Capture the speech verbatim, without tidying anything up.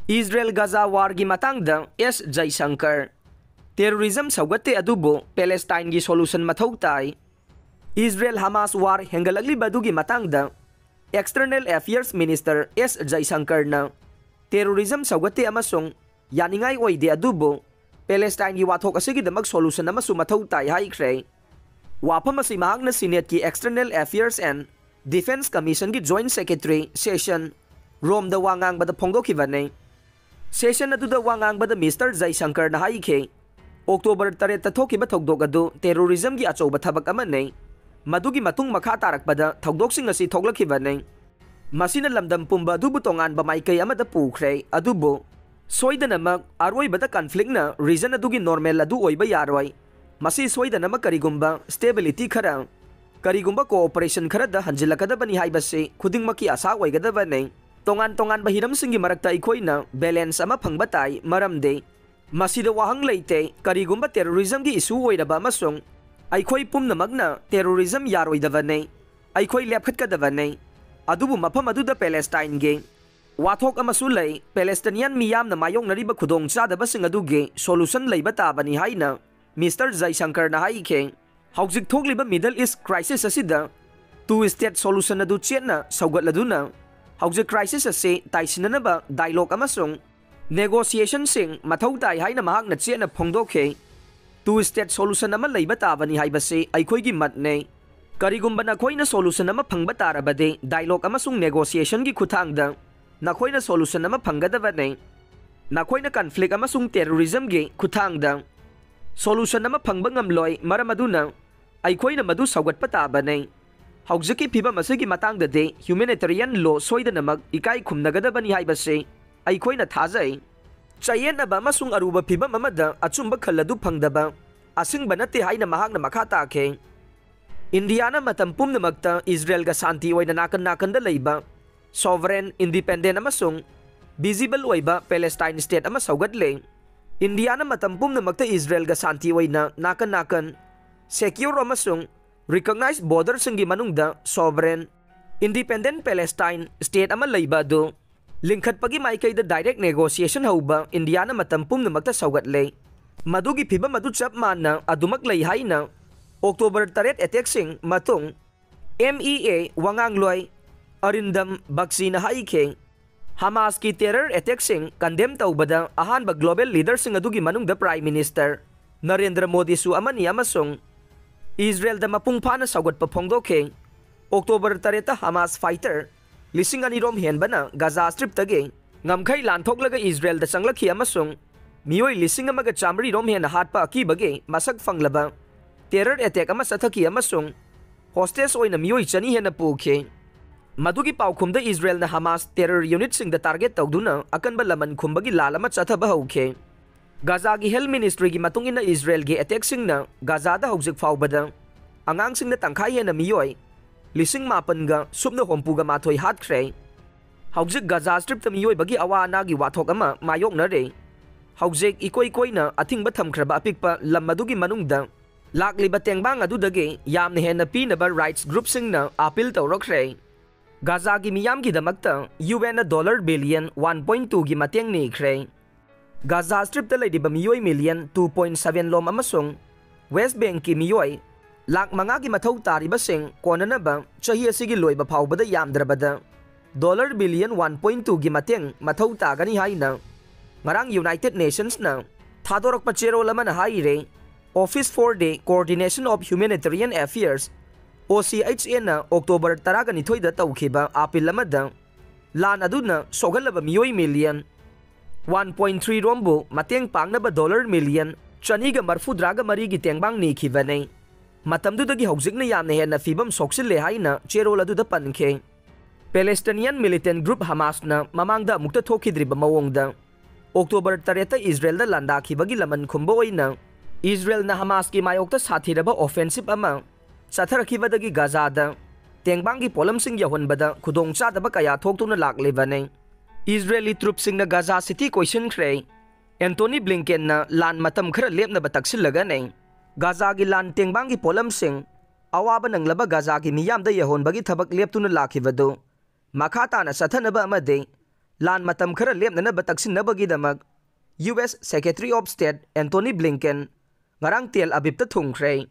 ꯏꯁꯔꯦꯜ ꯒꯖꯥ ꯋꯥꯔꯒꯤ ꯃꯇꯥꯡꯗ ꯑꯦꯁ ꯖꯩꯁꯪꯀꯔ꯫ ꯇꯦꯔꯣꯔꯤꯖꯝ ꯁꯧꯒꯠꯇꯦ, ꯑꯗꯨꯕꯨ ꯄꯦꯂꯦꯁꯇꯥꯏꯟꯒꯤ solution ꯃꯊꯧ ꯇꯥꯏ꯫ ꯏꯁꯔꯦꯜ ꯍꯃꯥꯁ ꯋꯥꯔ ꯍꯦꯟꯒꯠꯂꯛꯂꯤꯕ ꯑꯗꯨꯒꯤ ꯃꯇꯥꯡꯗ External Affairs Minister ꯑꯦꯁ ꯖꯩꯁꯪꯀꯔꯅ ꯇꯦꯔꯣꯔꯤꯖꯝ ꯁꯧꯒꯠꯇꯦ ꯑꯃꯁꯨꯡ ꯌꯥꯅꯤꯡꯉꯥꯏ ꯑꯣꯏꯗꯦ, ꯑꯗꯨꯕꯨ ꯄꯦꯂꯦꯁꯇꯥꯏꯟꯒꯤ ꯋꯥꯊꯣꯛ ꯑꯁꯤꯒꯤꯗꯃꯛ solution ꯑꯃꯁꯨ ꯃꯊꯧ ꯇꯥꯏ ꯍꯥꯏꯈ꯭ꯔꯦ꯫ ꯋꯥꯐꯝ ꯑꯁꯤ ꯃꯍꯥꯛꯅ Senate ꯀꯤ External Affairs and Defense Commission ꯒꯤ Joint Secretary Session ꯔꯣꯝꯗ ꯋꯥ ꯉꯥꯡꯕꯗ ꯐꯣꯡꯗꯣꯛꯈꯤꯕꯅꯤ꯫ Session ꯑꯗꯨꯗ ꯋꯥ ꯉꯥꯡꯕꯗ ꯃꯤꯁꯇꯔ ꯖꯩꯁꯪꯀꯔꯅ ꯍꯥꯏꯈꯤ, ꯑꯣꯛꯇꯣꯕꯔ ꯇꯔꯦꯠꯇ ꯊꯣꯛꯈꯤꯕ ꯊꯧꯗꯣꯛ ꯑꯗꯨ ꯇꯦꯔꯣꯔꯤꯖꯝꯒꯤ ꯑꯆꯧꯕ ꯊꯕꯛ ꯑꯃꯅꯤ꯫ ꯃꯗꯨꯒꯤ ꯃꯇꯨꯡ ꯃꯈꯥ ꯇꯥꯔꯛꯄꯗ ꯊꯧꯗꯣꯛꯁꯤꯡ ꯑꯁꯤ ꯊꯣꯛꯂꯛꯈꯤꯕꯅꯤ꯫ ꯃꯁꯤꯅ ꯂꯝꯗꯝ ꯄꯨꯝꯕ ꯑꯗꯨꯕꯨ ꯇꯣꯉꯥꯟꯕ ꯃꯥꯏꯀꯩ ꯑꯃꯗ ꯄꯨꯈ꯭ꯔꯦ, ꯑꯗꯨꯕꯨ ꯁꯣꯏꯗꯅꯃꯛ ꯑꯔꯣꯏꯕꯗ conflict ꯅ reason ꯑꯗꯨꯒꯤ normal ꯑꯗꯨ ꯑꯣꯏꯕ ꯌꯥꯔꯣꯏ꯫ ꯃꯁꯤ ꯁꯣꯏꯗꯅꯃꯛ ꯀꯔꯤꯒꯨꯝꯕ stability ꯈꯔ, ꯀꯔꯤꯒꯨꯝꯕ cooperation ꯈꯔꯗ ꯍꯟꯖꯤꯜꯂꯛꯀꯗꯕꯅꯤ ꯍꯥꯏꯕꯁꯤ ꯈꯨꯗꯤꯡꯃꯛꯀꯤ ꯑꯥꯁꯥ ꯑꯣꯏꯒꯗꯕꯅꯤ꯫ ꯇꯣꯉꯥꯟ ꯇꯣꯉꯥꯟꯕ ꯍꯤꯔꯝꯁꯤꯡꯒꯤ ꯃꯔꯛꯇ ꯑꯩꯈꯣꯏꯅ balance ꯑꯃ ꯐꯪꯕ ꯇꯥꯏ, ꯃꯔꯝꯗꯤ ꯃꯁꯤꯗ ꯋꯥꯍꯪ ꯂꯩꯇꯦ꯫ ꯀꯔꯤꯒꯨꯝꯕ terrorism ꯒꯤ issue ꯑꯣꯏꯔꯕ ꯑꯃꯁꯨꯡ ꯑꯩꯈꯣꯏ ꯄꯨꯝꯅꯃꯛꯅ terrorism ꯌꯥꯔꯣꯏꯗꯕꯅꯤ, ꯑꯩꯈꯣꯏ ꯂꯦꯞꯈꯠꯀꯗꯕꯅꯤ꯫ ꯑꯗꯨꯕꯨ ꯃꯐꯝ ꯑꯗꯨꯗ ꯄꯦꯂꯦꯁꯇꯥꯏꯟꯒꯤ ꯋꯥꯊꯣꯛ ꯑꯃꯁꯨ ꯂꯩ꯫ Palestinian ꯃꯤꯌꯥꯝꯅ ꯃꯥꯌꯣꯛꯅꯔꯤꯕ ꯈꯨꯗꯣꯡꯆꯥꯗꯕꯁꯤꯡ ꯑꯗꯨꯒꯤ solution ꯂꯩꯕ ꯇꯥꯕꯅꯤ ꯍꯥꯏꯅ ꯃꯤꯁꯇꯔ ꯖꯩꯁꯪꯀꯔꯅ ꯍꯥꯏꯈꯤ꯫ ꯍꯧꯖꯤꯛ ꯊꯣꯛꯂꯤꯕ Middle East crisis ꯑꯁꯤꯗ two state solution ꯑꯗꯨ ꯆꯦꯠꯅ ꯁꯧꯒꯠꯂꯗꯨꯅ ꯍꯧꯖꯤꯛ crisis ꯑꯁꯤ ꯇꯥꯏꯁꯤꯟꯅꯅꯕ dialogue ꯑꯃꯁꯨꯡ negotiation ꯁꯤꯡ ꯃꯊꯧ ꯇꯥꯏ ꯍꯥꯏꯅ ꯃꯍꯥꯛꯅ ꯆꯦꯠꯅ ꯐꯣꯡꯗꯣꯛꯈꯤ꯫ Two state solution ꯑꯃ ꯂꯩꯕ ꯇꯥꯕꯅꯤ ꯍꯥꯏꯕꯁꯤ ꯑꯩꯈꯣꯏꯒꯤ ꯃꯠꯅꯤ꯫ ꯀꯔꯤꯒꯨꯝꯕ ꯅꯈꯣꯏꯅ solution ꯑꯃ ꯐꯪꯕ ꯇꯥꯔꯕꯗꯤ dialogue ꯑꯃꯁꯨꯡ negotiation ꯒꯤ ꯈꯨꯠꯊꯥꯡꯗ ꯅꯈꯣꯏꯅ solution ꯑꯃ ꯐꯪꯒꯗꯕꯅꯤ꯫ ꯅꯈꯣꯏꯅ conflict ꯑꯃꯁꯨꯡ terrorism ꯒꯤ ꯈꯨꯠꯊꯥꯡꯗ solution ꯑꯃ ꯐꯪꯕ ꯉꯝꯂꯣꯏ, ꯃꯔꯝ ꯑꯗꯨꯅ ꯑꯩꯈꯣꯏꯅ ꯃꯗꯨ ꯁꯧꯒꯠꯄ ꯇꯥꯕꯅꯤ꯫ ꯍꯧꯖꯤꯛꯀꯤ ꯐꯤꯚꯝ ꯑꯁꯤꯒꯤ ꯃꯇꯥꯡꯗꯗꯤ humanitarian law ꯁꯣꯏꯗꯅꯃꯛ ꯏꯀꯥꯏ ꯈꯨꯝꯅꯒꯗꯕꯅꯤ ꯍꯥꯏꯕꯁꯤ ꯑꯩꯈꯣꯏꯅ ꯊꯥꯖꯩ꯫ ꯆꯌꯦꯠꯅꯕ ꯑꯃꯁꯨꯡ ꯑꯔꯨꯕ ꯐꯤꯚꯝ ꯑꯃꯗ ꯑꯆꯨꯝꯕ ꯈꯜ ꯑꯗꯨ ꯐꯪꯗꯕ ꯑꯁꯤꯡꯕ ꯅꯠꯇꯦ ꯍꯥꯏꯅ ꯃꯍꯥꯛꯅ ꯃꯈꯥ ꯇꯥꯈꯤ꯫ ꯏꯟꯗꯤꯌꯥꯅ ꯃꯇꯝ ꯄꯨꯝꯅꯃꯛꯇ ꯏꯁꯔꯦꯜꯒ ꯁꯥꯟꯇꯤ ꯑꯣꯏꯅ ꯅꯥꯀꯟ ꯅꯥꯀꯟꯗ ꯂꯩꯕ, sovereign, independent ꯑꯃꯁꯨꯡ visible ꯑꯣꯏꯕ Palestine state ꯑꯃ ꯁꯧꯒꯠꯂꯦ꯫ ꯏꯟꯗꯤꯌꯥꯅ ꯃꯇꯝ ꯄꯨꯝꯅꯃꯛꯇ ꯏꯁꯔꯦꯜꯒ ꯁꯥꯟꯇꯤ ꯑꯣꯏꯅ ꯅꯥꯀꯟ ꯅꯥꯀꯟ, secure ꯑꯃꯁꯨꯡ recognized border ꯁꯤꯡꯒꯤ ꯃꯅꯨꯡꯗ sovereign, independent Palestine state ꯑꯃ ꯂꯩꯕ ꯑꯗꯨ ꯂꯤꯡꯈꯠꯄꯒꯤ ꯃꯥꯏꯀꯩꯗ direct negotiation ꯍꯧꯕ ꯏꯟꯗꯤꯌꯥꯅ ꯃꯇꯝ ꯄꯨꯝꯅꯃꯛꯇ ꯁꯧꯒꯠꯂꯦ꯫ ꯃꯗꯨꯒꯤ ꯐꯤꯚꯝ ꯑꯗꯨ ꯆꯞ ꯃꯥꯟꯅ ꯑꯗꯨꯃꯛ ꯂꯩ ꯍꯥꯏꯅ October ꯇꯔꯦꯠ attackꯁꯤꯡ ꯃꯇꯨꯡ M E A ꯋꯥꯉꯥꯡꯂꯣꯏ ꯑꯔꯤꯟꯗꯝ ꯕꯛꯁꯤꯅ ꯍꯥꯏꯈꯤ꯫ ꯍꯃꯥꯁꯀꯤ terror attackꯁꯤꯡ condemn ꯇꯧꯕꯗ ꯑꯍꯥꯟꯕ global leaderꯁꯤꯡ ꯑꯗꯨꯒꯤ ꯃꯅꯨꯡꯗ Prime Minister ꯅꯔꯦꯟꯗ꯭ꯔ ꯃꯣꯗꯤꯁꯨ ꯑꯃꯅꯤ ꯑꯃꯁꯨꯡ ꯏꯖꯔꯦꯜꯗ ꯃꯄꯨꯡ ꯐꯥꯅ ꯁꯧꯒꯠꯄ ꯐꯣꯡꯗꯣꯛꯈꯤ꯫ October ꯇꯔꯦꯠꯇ ꯍꯃꯥꯁ fighter ꯂꯤꯁꯤꯡ ꯑꯅꯤ ꯔꯣꯝ ꯍꯦꯟꯕꯅ ꯒꯥꯖꯥ ꯁ꯭ꯇ꯭ꯔꯤꯞꯇꯒꯤ ꯉꯝꯈꯩ ꯂꯥꯟꯊꯣꯛꯂꯒ ꯏꯖꯔꯦꯜꯗ ꯆꯪꯂꯛꯈꯤ ꯑꯃꯁꯨꯡ ꯃꯤꯑꯣꯏ ꯂꯤꯁꯤꯡ ꯑꯃꯒ ꯆꯥꯃꯔꯤ ꯔꯣꯝ ꯍꯦꯟꯅ ꯍꯥꯠꯄ ꯑꯀꯤꯕꯒꯤ ꯃꯁꯛ ꯐꯪꯂꯕ terror attack ꯑꯃ ꯆꯠꯊꯈꯤ ꯑꯃꯁꯨꯡ hostage ꯑꯣꯏꯅ ꯃꯤꯑꯣꯏ ꯆꯅꯤ ꯍꯦꯟꯅ ꯄꯨꯈꯤ꯫ ꯃꯗꯨꯒꯤ ꯄꯥꯎꯈꯨꯝꯗ ꯏꯖꯔꯦꯜꯅ ꯍꯃꯥꯁ terror unitꯁꯤꯡꯗ target ꯇꯧꯗꯨꯅ ꯑꯀꯟꯕ ꯂꯃꯟ ꯈꯨꯝꯕꯒꯤ ꯂꯥꯜ ꯑꯃ ꯆꯠꯊꯕ ꯍꯧꯈꯤ꯫ ꯒꯥꯖꯥꯒꯤ health ministryꯒꯤ ꯃꯇꯨꯡ ꯏꯟꯅ ꯏꯖꯔꯦꯜꯒꯤ attackꯁꯤꯡꯅ ꯒꯥꯖꯥꯗ ꯍꯧꯖꯤꯛ ꯐꯥꯎꯕꯗ ꯑꯉꯥꯡꯁꯤꯡꯅ ꯇꯪꯈꯥꯏ ꯍꯦꯟꯅ ꯃꯤꯑꯣꯏ ꯂꯤꯁꯤꯡ ꯃꯥꯄꯟꯒ ꯁꯨꯞꯅ ꯍꯨꯝꯐꯨꯒ ꯃꯥꯊꯣꯏ ꯍꯥꯠꯈ꯭ꯔꯦ꯫ ꯍꯧꯖꯤꯛ ꯒꯥꯖꯥ ꯁ꯭ꯇ꯭ꯔꯤꯞꯇ ꯃꯤꯑꯣꯏꯕꯒꯤ ꯑꯋꯥ ꯑꯅꯥꯒꯤ ꯋꯥꯊꯣꯛ ꯑꯃ ꯃꯥꯌꯣꯛꯅꯔꯦ꯫ ꯍꯧꯖꯤꯛ ꯏꯀꯣꯏ ꯀꯣꯏꯅ ꯑꯊꯤꯡꯕ ꯊꯝꯈ꯭ꯔꯕ ꯑꯄꯤꯛꯄ ꯂꯝ ꯑꯗꯨꯒꯤ ꯃꯅꯨꯡꯗ ꯂꯥꯛꯂꯤꯕ ꯇꯦꯡꯕꯥꯡ ꯑꯗꯨꯗꯒꯤ ꯌꯥꯝꯅ ꯍꯦꯟꯅ ꯄꯤꯅꯕ rights groupꯁꯤꯡꯅ appeal ꯇꯧꯔꯛꯈ꯭ꯔꯦ꯫ ꯒꯥꯖꯥꯒꯤ ꯃꯤꯌꯥꯝꯒꯤꯗꯃꯛꯇ UNꯅ dollar billion one point twoꯒꯤ ꯃꯇꯦꯡ ꯅꯤꯈ꯭ꯔꯦ꯫ ꯒꯥꯖꯥ ꯁ꯭ꯇ꯭ꯔꯤꯞꯇ ꯂꯩꯔꯤꯕ ꯃꯤꯑꯣꯏ million two point seven ꯂꯣꯝ ꯑꯃꯁꯨꯡ West Bankꯀꯤ ꯃꯤꯑꯣꯏ ꯂꯥꯈ ꯃꯉꯥꯒꯤ ꯃꯊꯧ ꯇꯥꯔꯤꯕꯁꯤꯡ ꯀꯣꯟꯅꯅꯕ ꯆꯍꯤ ꯑꯁꯤꯒꯤ ꯂꯣꯏꯕ ꯐꯥꯎꯕꯗ ꯌꯥꯝꯗ꯭ꯔꯕꯗ dollar billion one point twoꯒꯤ ꯃꯇꯦꯡ ꯃꯊꯧ ꯇꯥꯒꯅꯤ ꯍꯥꯏꯅ ꯉꯔꯥꯡ United Nationsꯅ ꯊꯥꯗꯣꯔꯛꯄ ꯆꯦꯔꯣꯜ ꯑꯃꯅ ꯍꯥꯏꯔꯦ꯫ Office for the Coordination of Humanitarian Affairs, OCHAꯅ October ꯇꯔꯥꯒ ꯅꯤꯊꯣꯏꯗ ꯇꯧꯈꯤꯕ appeal ꯑꯃꯗ ꯂꯥꯟ ꯑꯗꯨꯅ ꯁꯣꯛꯍꯜꯂꯕ ꯃꯤꯑꯣꯏ million one point three ꯔꯣꯝꯕꯨ ꯃꯇꯦꯡ ꯄꯥꯡꯅꯕ dollar million ꯆꯅꯤꯒ ꯃꯔꯐꯨꯗ꯭ꯔꯥꯒ ꯃꯔꯤꯒꯤ ꯇꯦꯡꯕꯥꯡ ꯅꯤꯈꯤꯕꯅꯤ꯫ ꯃꯇꯝꯗꯨꯗꯒꯤ ꯍꯧꯖꯤꯛꯅ ꯌꯥꯝꯅ ꯍꯦꯟꯅ ꯐꯤꯕꯝ ꯁꯣꯛꯆꯤꯜꯂꯦ ꯍꯥꯏꯅ ꯆꯦꯔꯣꯜ ꯑꯗꯨꯗ ꯄꯟꯈꯤ꯫ Palestinian militant group ꯍꯃꯥꯁꯅ ꯃꯃꯥꯡꯗ ꯑꯃꯨꯛꯇ ꯊꯣꯛꯈꯤꯗ꯭ꯔꯤꯕ ꯃꯑꯣꯡꯗ October ꯇꯔꯦꯠꯇ ꯏꯖꯔꯦꯜꯗ ꯂꯥꯟꯗꯥꯈꯤꯕꯒꯤ ꯂꯃꯟ ꯈꯨꯝꯕ ꯑꯣꯏꯅ ꯏꯖꯔꯦꯜꯅ ꯍꯃꯥꯁꯀꯤ ꯃꯥꯌꯣꯛꯇ ꯁꯥꯊꯤꯔꯕ offensive ꯑꯃ ꯆꯠꯊꯔꯛꯈꯤꯕꯗꯒꯤ ꯒꯥꯖꯥꯗ ꯇꯦꯡꯕꯥꯡꯒꯤ ꯄꯣꯠꯂꯝꯁꯤꯡ ꯌꯧꯍꯟꯕꯗ ꯈꯨꯗꯣꯡꯆꯥꯗꯕ ꯀꯌꯥ ꯊꯣꯛꯇꯨꯅ ꯂꯥꯛꯂꯤꯕꯅꯤ꯫ ꯏꯖꯔꯦꯂꯤ troops ꯁꯤꯡꯅ ꯒꯥꯖꯥ city ꯀꯣꯏꯁꯤꯟꯈ꯭ꯔꯦ꯫ Antony Blinken ꯅ ꯂꯥꯟ ꯃꯇꯝ ꯈꯔ ꯂꯦꯞꯅꯕ ꯇꯛꯁꯤꯜꯂꯒꯅꯤ꯫ ꯒꯥꯖꯥꯒꯤ ꯂꯥꯟ ꯇꯦꯡꯕꯥꯡꯒꯤ ꯄꯣꯠꯂꯝꯁꯤꯡ ꯑꯋꯥꯕ ꯅꯪꯂꯕ ꯒꯥꯖꯥꯒꯤ ꯃꯤꯌꯥꯝꯗ ꯌꯧꯍꯟꯕꯒꯤ ꯊꯕꯛ ꯂꯦꯞꯇꯨꯅ ꯂꯥꯛꯈꯤꯕꯗꯨ ꯃꯈꯥ ꯇꯥꯅ ꯆꯠꯊꯅꯕ ꯑꯃꯗꯤ ꯂꯥꯟ ꯃꯇꯝ ꯈꯔ ꯂꯦꯞꯅꯅꯕ ꯇꯛꯁꯤꯟꯅꯕꯒꯤꯗꯃꯛ U S Secretary of State Antony Blinken ꯉꯔꯥꯡ ꯇꯦꯜ ꯑꯕꯤꯕꯇ ꯊꯨꯡꯈ꯭ꯔꯦ꯫